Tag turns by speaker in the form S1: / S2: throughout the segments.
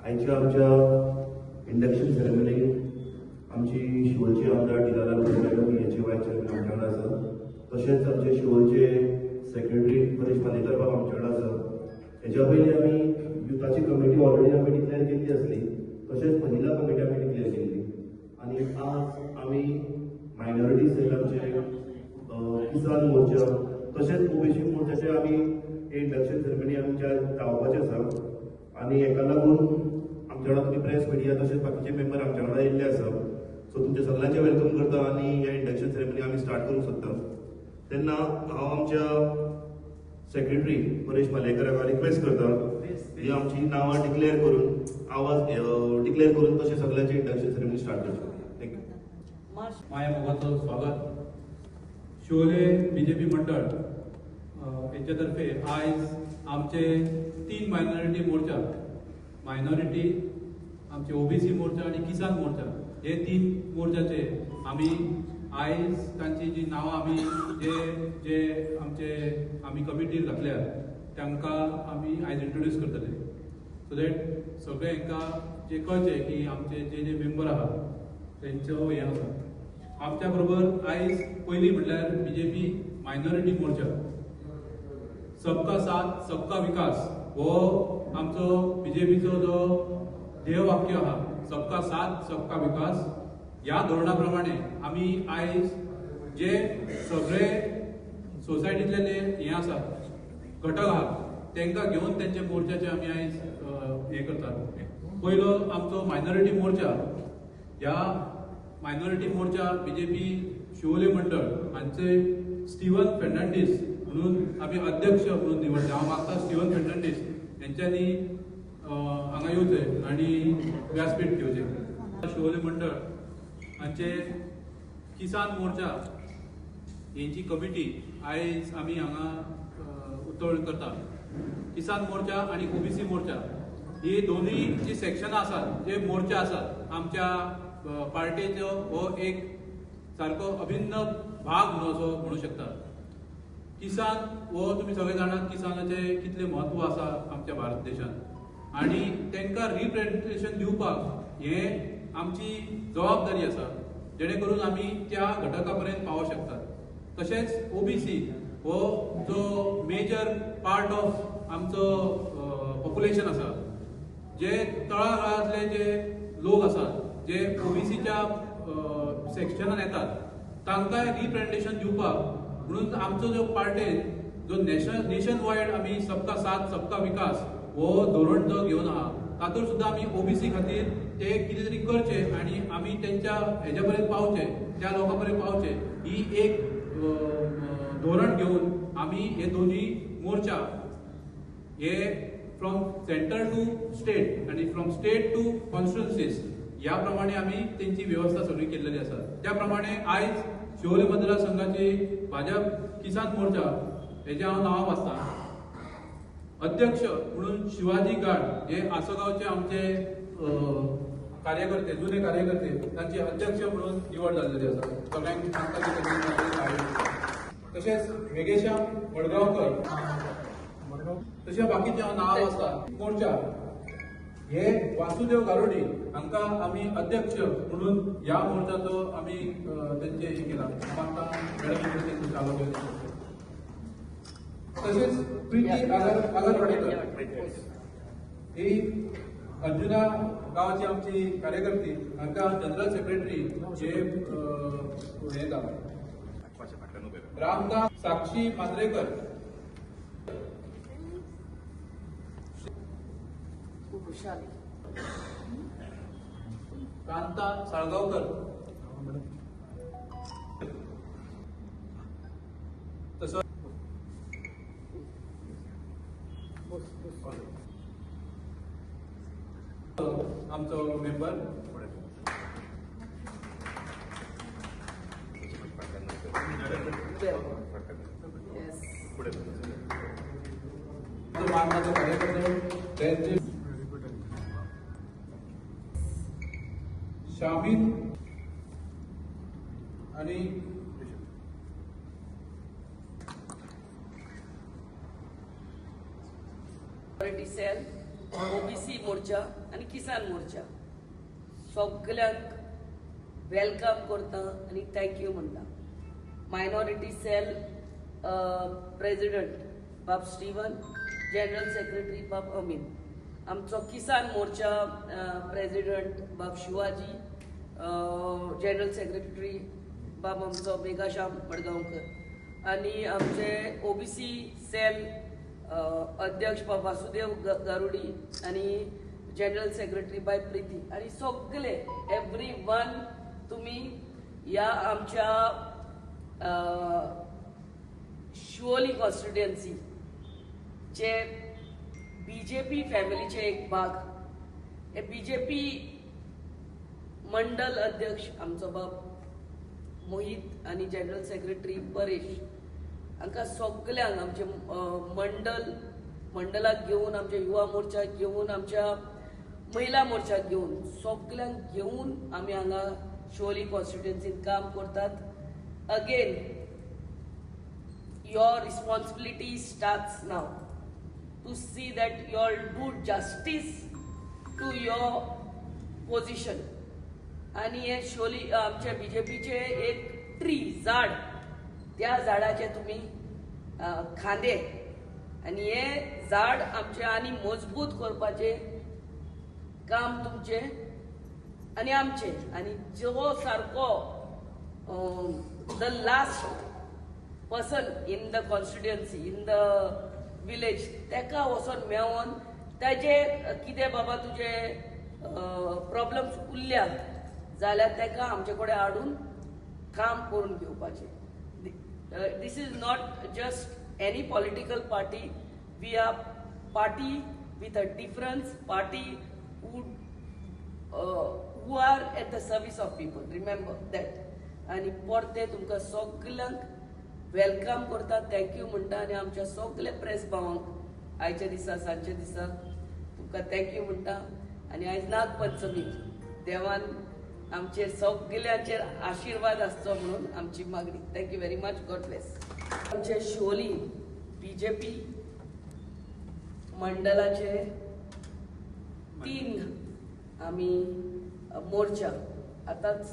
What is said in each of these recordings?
S1: आयच्या आमच्या इंडक्शन सेरेमनीक आमची शिवोलची आमदार डिलाला मॅडम हेचे वायस चेअरमॅन आमच्या वांगडा आसा, तशेंच आमचे शिवोलचे सेक्रेटरी परेश पालेकर बाब आमच्या वांगडा आसा. हेच्या पयलीं आमी युथाची कमिटी ऑलरेडी आमी डिक्लेअर केल्ली आसली, तशेंच महिला कमिटी आमी डिक्लेअर केल्ली आनी आज आमी मायनॉरिटी सेल आमचे किसान मोर्चा तशेंच ओबीसी मोर्चाचे आमी इंडक्शन सेरेमनी आमच्या जावपाचे आसा आनी हेका लागून आमच्या वांगडा तुमी प्रेस मिडिया तशेंच बाकीचे मेंबर आमच्या वांगडा येयल्ले आसा. सो तुमचे सगळ्यांचे welcome करता आनी हे इंडक्शन सेरेमनी आमी स्टार्ट करूंक सोदता. तेन्ना हांव आमच्या सेक्रेटरी परेश पालेकराक रिक्वेस्ट करता ही आमची नांवां डिक्लेअर करून आवाज डिक्लेअर करून तशें सगळ्यांचे इंडक्शन सेरेमनी स्टार्ट करची. Thank you.
S2: माया मोगाचो स्वागत. शिवोले बीजेपी मंडळ हेंचे तर्फे आयज आमचे 3 मायनॉरिटी मोर्चा, मायनॉरिटी आमचे ओबीसी मोर्चा आनी किसान मोर्चा हे 3 मोर्चाचे आमी आयज तांची जी नांवां आमी जे जे आमचे आमी कमिटीर घातल्या तांकां आमी आयज इंट्रोड्यूस करतले, सो that सगळे हांकां जे कळचें की आमचे जे जे मेंबर आहात तेंचो हें आसा. आमच्या बरोबर आयज पयलीं म्हटल्यार बीजेपी मायनॉरिटी मोर्चा, सबका साथ सबका विकास हो आमचो बीजेपीचो जो ध्येयवाक्य आहा, सबका साथ सबका विकास ह्या धोरणा प्रमाणे आमी आयज जे सगळे सोसायटींतले जे हे आसात घटक आहात तांकां घेवन तेंचे मोर्चाचे आमी आयज हें करतात. पयलो आमचो मायनॉरिटी मोर्चा, ह्या मायनॉरिटी मोर्चा बीजेपी शिवोले मंडळ हांचे स्टीवन फेर्नांडीस म्हणून आमी अध्यक्ष म्हणून निवडले. हांव मागता स्टीवन फेर्नांडीस हेंच्यांनी हांगा येवचें आनी व्यासपीठ घेवचें. शिवोले मंडळ हांचे किसान मोर्चा हेंची कमिटी आयज आमी हांगा उतळ करता. किसान मोर्चा आनी ओबीसी मोर्चा ही दोनूय जी सेक्शनां आसात, जे मोर्चा आसात आमच्या पार्टेचो हो एक सारको अभिन्न भाग म्हणून असो म्हणू शकता. किसान हो तुमी सगळे जाणात किसानाचें कितलें म्हत्व आसा आमच्या भारत देशांत आनी तांकां रिप्रेझेंटेशन दिवपाक हें आमची जबाबदारी आसा, जेणे करून आमी त्या घटका पर्यंत पावोंक शकतात. तशेंच ओबीसी हो जो मेजर पार्ट ऑफ आमचो पॉप्युलेशन आसा, जे तळागाळांतले जे लोक आसात जे ओबीसीच्या सेक्शनान येतात तांकांय रिप्रेझेंटेशन दिवपाक म्हणून आमचो जो पार्टेन जो नेशन वायड आमी सबका साथ सबका विकास हो धोरण जो घेवन आहा तातूंत सुद्दां आमी ओबीसी खातीर ते कितें तरी करचें आनी आमी तेंच्या हेज्या पर्यंत पावचें, त्या लोकां पर्यंत पावचें ही एक धोरण घेवन आमी हे दोनूय मोर्चा हे फ्रॉम सेंटर टू स्टेट आनी फ्रॉम स्टेट टू कॉन्स्टिट्युन्सीज ह्या प्रमाणे आमी तेंची वेवस्था सगळी केल्लेली आसा. त्या प्रमाणे आयज शिवोले मतदारसंघाची भाजप किसान मोर्चा हेजें हांव नांव वाचता. अध्यक्ष म्हणून शिवाजी गाड हे आसगांवचे आमचे कार्यकर्ते, जुने कार्यकर्ते, तांचे अध्यक्ष म्हणून निवड जाल्लेली आसा. सगळ्यांक तांकां. तशेंच मेघेशा मडगांवकर, तशें बाकीचे हांव नांव वाचता. मोर्चा हे वासुदेव गारोडी हांकां आमी अध्यक्ष म्हणून ह्या मोर्चाचो आमी तेंचे हे केला. मागता मॅडम चालू केलें. तशेंच प्रिती आगरवाडेकर ही अर्जुना गांवाची आमची कार्यकर्ती, हांकां जनरल सेक्रेटरी हे हें जालां. रामदास साक्षी मांद्रेकर, कांता साळगांवकर, तसो आमचो मेंबर मागण्याचो कार्यकर्तो शामील आणि
S3: सेल ओबीसी मोर्चा आनी किसान मोर्चा सगल्यांक welcome करता आनी thank you म्हणटा. मायनॉरिटी सेल प्रेजिडंट बाब स्टीवन, जनरल सेक्रेटरी बाब अमीन, आमचो किसान मोर्चा प्रेजिडंट बाब शिवाजी, जनरल सेक्रेटरी बाब आमचो मेघाश्याम मडगांवकर आनी आमचे ओबीसी सेल अध्यक्ष बाब वासुदेव गारुडी आनी जनरल सेक्रेटरी बाय प्रीती आनी सगळे एवरी वन तुमी ह्या आमच्या शिवोली कॉन्स्टिट्युएन्सीचे बीजेपी फॅमिलीचे एक भाग, हे बीजेपी मंडल अध्यक्ष आमचो बाब मोहीत आनी जनरल सेक्रेटरी परेश हांकां सगल्यांक आमचे मंडलाक घेवन, आमच्या युवा मोर्चाक घेवन, आमच्या महिला मोर्चाक घेवन, सगल्यांक घेवन आमी हांगा शिवोली कॉन्स्टिट्युएन्सीन काम करतात. Again your responsibility starts now to see that you all do justice to your position. आनी हे शिवोली आमच्या बीजेपीचे एक ट्री झाड, त्या झाडाचे तुमी खांदे आनी हे झाड आमचे आनी मजबूत करपाचें काम तुमचें आनी आमचें. आनी जो सारको the last person in the constituency, in the village, तेका वचोन मेळोन तेजे कितें बाबा तुजे प्रॉब्लम्स उरल्या जाल्यार तेका आमचे कडेन हाडून काम करून घेवपाचें. This is not just any political party. We are party with a difference, party who are at the service of people, remember that. आनी परते तुमकां सगल्यांक welcome करता, thank you म्हणटा आनी आमच्या सगल्या प्रेस भावांक आयच्या दिसा, सांजच्या दिसा तुमकां thank you म्हणटा. आनी आयज नागपंचमी, देवान आमचेर सगल्यांचेर आशिर्वाद आसचो म्हणून आमची मागणी. Thank you very much, God bless. आमचे शिवोली बीजेपी मंडळाचे 3 आमी मोर्चा, आतांच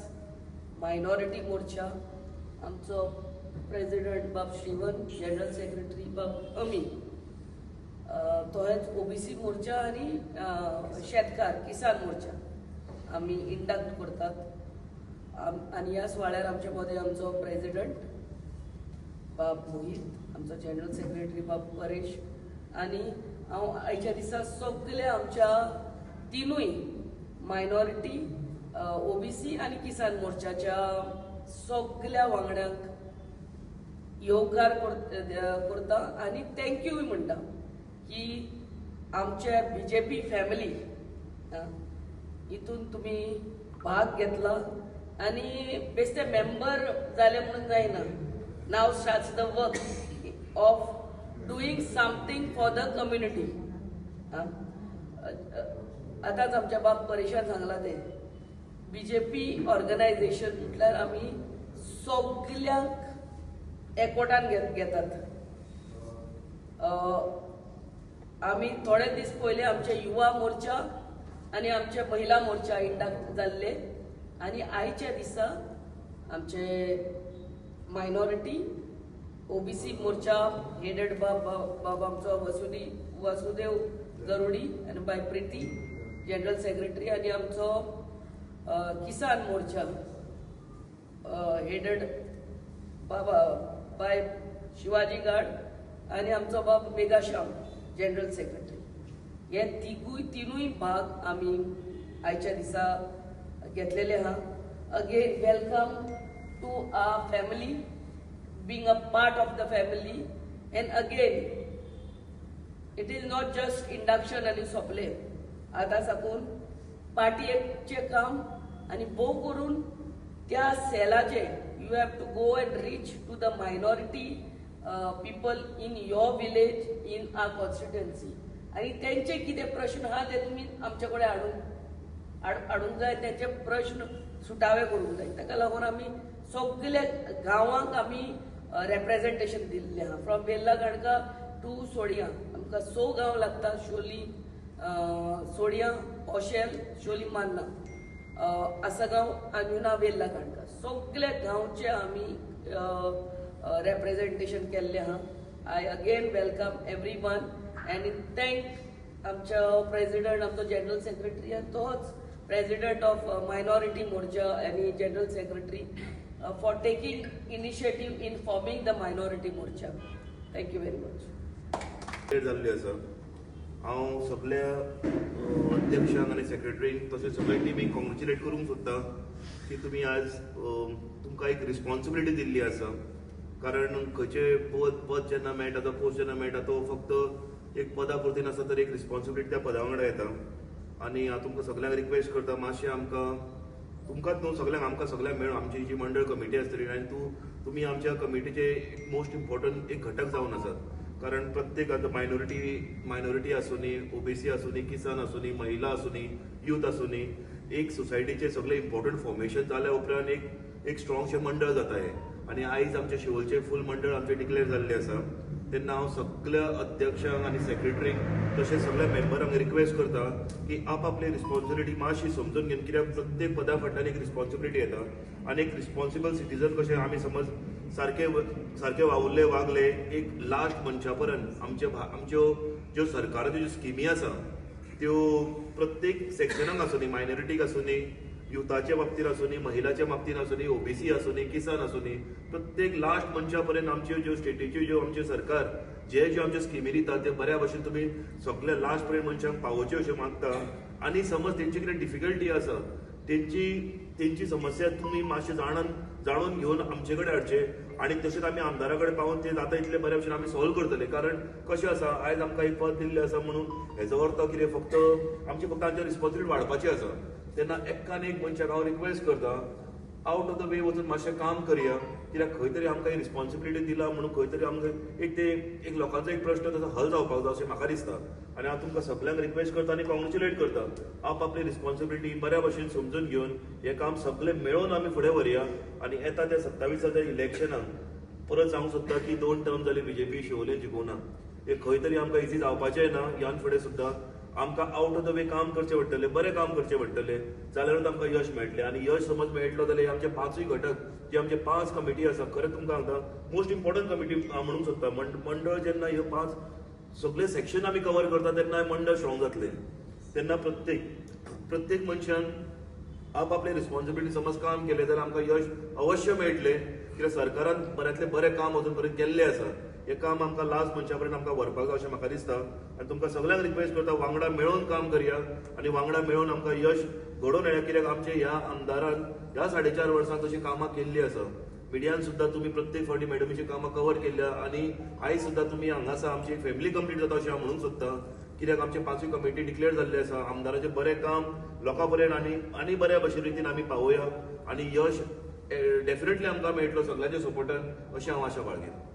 S3: मायनॉरिटी मोर्चा आमचो प्रेजिडंट बाब श्रीवन, जनरल सेक्रेटरी बाब अमीन, तोहेच ओबीसी मोर्चा आनी शेतकार किसान मोर्चा आमी इंडक्ट करतात. आनी ह्या सुवाळ्यार आमचे मदें आमचो प्रेजिडंट बाब मोहीत, आमचो जनरल सेक्रेटरी बाब परेश आनी हांव आयच्या दिसा सगळे आमच्या तिनूय मायनॉरिटी, ओबीसी आनी किसान मोर्चाच्या सगळ्या वांगड्यांक येवकार करता आनी थँक्यूय म्हणटा की आमच्या बीजेपी फॅमिली हितून तुमी भाग घेतला आनी बेश्टे मेंबर जाले म्हणून जायना. Now starts the work of doing something for the community. आतांच आमच्या बाब परेशान सांगला तें बीजेपी ऑर्गनायझेशन म्हटल्यार आमी सगल्यांक एकवटान घेतात. आमी थोडे दीस पयले आमचे युवा मोर्चा आनी आमचे महिला मोर्चा इंडक्ट जाल्ले आनी आयच्या दिसा आमचे मायनॉरिटी ओबीसी मोर्चा हेडेड बाब आमचो वासुदेव गरुडी आनी बाय प्रीती जनरल सेक्रेटरी आनी आमचो किसान मोर्चा हेडेड बाबा बाय शिवाजी गाड आनी आमचो बाब मेघाश्याम जनरल सेक्रेटरी. हे तिनूय भाग आमी आयच्या दिसा घेतलेले आहा. Again welcome to our family, being a part of the family. And again it is not just induction आनी सोंपलें. आतां साकून पार्टयेचें काम आनी भोव करून त्या सेलाचें you have to go and reach to the minority people in your village, in our constituency. आनी तेंचे कितें प्रश्न आहा ते तुमी आमचे कडेन हाडूंक जाय, तेंचे प्रश्न सुटावे करूंक जाय. ताका लागून आमी सगल्या गांवांक आमी रेप्रेजेंटेशन दिल्लें आहा. फ्रॉम वेल्ला काणका टू सोडिया आमकां 6 गांव लागता. शिवोली सोडिया, ओशेल, शिवोली मान्ना, आसगांव, अंजुना, वेल्ला, काणका सगळे गांवचे आमी रेप्रेझेंटेशन केल्लें आहा. I again welcome everyone and thank आमच्या प्रेसिडेंट, आमचो जनरल सेक्रेटरी आनी तोच प्रेसिडेंट ऑफ मायनॉरिटी मोर्चा आनी general secretary for taking initiative in forming the minority Morcha. Thank you very much.
S1: जाल्ली आसा. हांव सगळ्या अध्यक्षांक आनी सेक्रेटरींक तशेंच सगळ्या टिमीक कॉंग्रेच्युलेट करूंक सोदता की तुमी आज तुमकां एक रिस्पॉन्सिबिलिटी दिल्ली आसा. कारण खंयचें पद जेन्ना मेळटा, तो पोस्ट जेन्ना मेळटा तो फक्त एक पदा पुरती नासता तर एक रिस्पॉन्सिबिलिटी त्या पदा वांगडा येता. आनी हांव तुमकां सगल्यांक रिक्वेस्ट करता मातशें आमकां, तुमकांच न्हू सगल्यांक, आमकां सगल्यांक मेळून आमची जी मंडळ कमिटी आसतली आनी तुमी आमच्या कमिटीचे एक मोस्ट इम्पॉर्टंट एक घटक जावन आसात. कारण प्रत्येक आतां मायनॉरिटी आसूनी, ओबीसी आसूनी, किसान आसूनी, महिला आसूनी, यूथ आसूनी, एक सोसायटीचे सगळे इम्पॉर्टंट फॉर्मेशन जाल्या उपरांत एक स्ट्रॉंगशें मंडळ जाता हें. आनी आयज आमचें शिवोलचें फूल मंडळ आमचें डिक्लेअर जाल्लें आसा. तेन्ना हांव सगळ्या अध्यक्षांक आनी सेक्रेटरींक तशेंच सगळ्या मेंबरांक रिक्वेस्ट करता की आपआपली रिस्पॉन्सिबिलिटी मातशी समजून घेवन, कित्याक प्रत्येक पदा फाटल्यान एक रिस्पॉन्सिबिलिटी येता आनी एक रिस्पॉन्सिबल सिटीजन कशें आमी समज सारके सारके वावुरले वागले एक लास्ट मनशा पर्यंत आमच्यो ज्यो सरकाराच्यो ज्यो स्किमी आसा त्यो प्रत्येक सेक्शनाक आसूनी, मायनॉरिटीक आसूनी, युथाच्या बाबतीत आसूनी, महिलाच्या बाबतीत आसूनी, ओबीसी आसूनी, किसान आसूनी, प्रत्येक लास्ट मनशा पर्यंत आमच्यो ज्यो स्टेटीच्यो ज्यो आमचे सरकार जे ज्यो आमच्यो स्किमी दिता ते बऱ्या भशेन तुमी सगल्या लास्ट पर्यंत मनशांक पावोवच्यो अशें मागता. आनी समज तेंची कितें डिफिकल्टी आसा, तेंची समस्या तुमी मातशें जाणून घेवन आमचे कडेन हाडचे आनी तशेंच आमी आमदारा कडेन पावून ते जाता इतले बऱ्या भशेन आमी सॉल्व करतले. कारण कशें आसा, आयज आमकां एक पद दिल्लें आसा म्हणून हेजो अर्थ कितें फक्त आमची फक्त आमची रिस्पॉन्सिबिलिटी वाडपाची आसा. तेन्ना एकान एक मनशाक हांव रिक्वेस्ट करता आउट ऑफ the वे वचून मातशें काम करया, कित्याक खंय तरी आमकां रिस्पॉन्सिबिलिटी दिला म्हणून खंय तरी आमकां एक ते एक लोकांचो एक प्रश्न तसो हल जावपाक जाय अशें म्हाका दिसता. आनी हांव तुमकां सगल्यांक रिक्वेस्ट करता आनी कॉंग्रेच्युलेट करता आपआपली रिस्पॉन्सिबिलिटी बऱ्या भशेन समजून घेवन हें काम सगळें मेळोवन आमी फुडें व्हरया. आनी येता त्या 27 इलेक्शनाक परत सांगूंक सोदता की 2 टर्म जाली बीजेपी शिवोले जिखोवना, हें खंय तरी आमकां इजी जावपाचें ना. ह्यान फुडें सुद्दां आमकां आउट ऑफ the वे काम करचें पडटलें, बरें काम करचें पडटलें, जाल्यारूच आमकां यश मेळटलें. आनी यश समज मेळटलो जाल्यार आमचे 5 घटक जे आमचे 5 कमिटी आसा, खरें तुमकां सांगता मोस्ट इम्पॉर्टंट कमिटी हांव म्हणूंक सोदता. मंडळ जेन्ना ह्यो 5 सगळे सेक्शन आमी कवर करता तेन्ना मंडळ स्ट्रॉंग जातलें. तेन्ना प्रत्येक मनशान आपआपले रिस्पॉन्सिबिलिटी समज काम केलें जाल्यार आमकां यश अवश्य मेळटलें. कित्याक सरकारान बऱ्यांतलें बरें काम अजून पर्यंत केल्लें आसा, हें काम आमकां लास्ट मनशा पर्यंत आमकां व्हरपाक जाय अशें म्हाका दिसता. आनी तुमकां सगल्यांक रिक्वेस्ट करता वांगडा मेळोवन काम करया आनी वांगडा मेळोवन आमकां यश घडोवन हाडया. कित्याक आमचे ह्या आमदारान ह्या 4.5 वर्सां तशी कामां केल्लीं आसा. मिडियान सुद्दां तुमी प्रत्येक फावटी मॅडमीची कामां कवर केल्या आनी आयज सुद्दां तुमी हांगा आसा, आमची फॅमिली कंप्लीट जाता अशें हांव म्हणूंक सोदता. कित्याक आमचे 5 कमिटी डिक्लेअर जाल्ली आसा, आमदाराचें बरें काम लोकां पर्यंत आनी बऱ्या भशेन रितीन आमी पावोवया आनी यश डेफिनेटली आमकां मेळटलो सगळ्यांच्या सपोर्टान अशें हांव आशा बाळगीतां.